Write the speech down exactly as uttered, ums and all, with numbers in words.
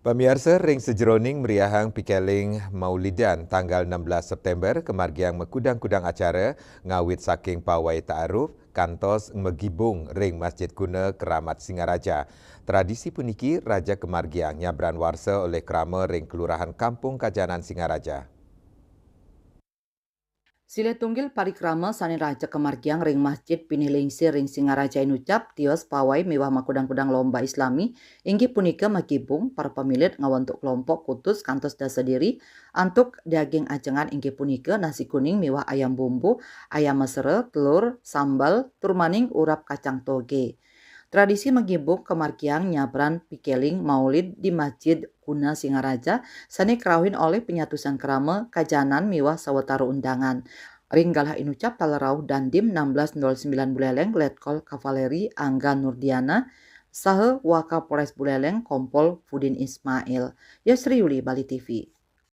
Pamiarsa, ring sajeroning meriahang pikeling Maulidan tanggal enam belas September, kamargiang makudang-kudang acara, ngawit saking pawai ta'aruf kantos magibung ring Masjid Kuna Keramat Singaraja. Tradisi puniki raja kamargiang nyabran warsa olih krama ring Kelurahan Kampung Kajanan Singaraja. Silih tunggil parikrama sane raja kamargiang ring Masjid Pinih Lingsir ring Singaraja inucap tios pawai miwah makudang-kudang lomba Islami, inggih punika magibung, para pamilet ngawentuk kelompok kutus kantos dasa diri, antuk daging ajengan inggih punika nasi kuning miwah ayam bumbu, ayam mesera, telur, sambal, turmaning urap kacang toge. Tradisi magibung kamargiang nyabran pikeling Maulid di Masjid Kuna Singaraja sane karauhin olih panyatusan krama, kajanan miwah sawatara undangan. Ring galah inucap taler rauh Dandim enam belas nol sembilan Buleleng, Letkol Kavaleri Angga Nurdiana, saha Wakapolres Buleleng Kompol Pudin Ismail. Yasri Yuli, Bali T V.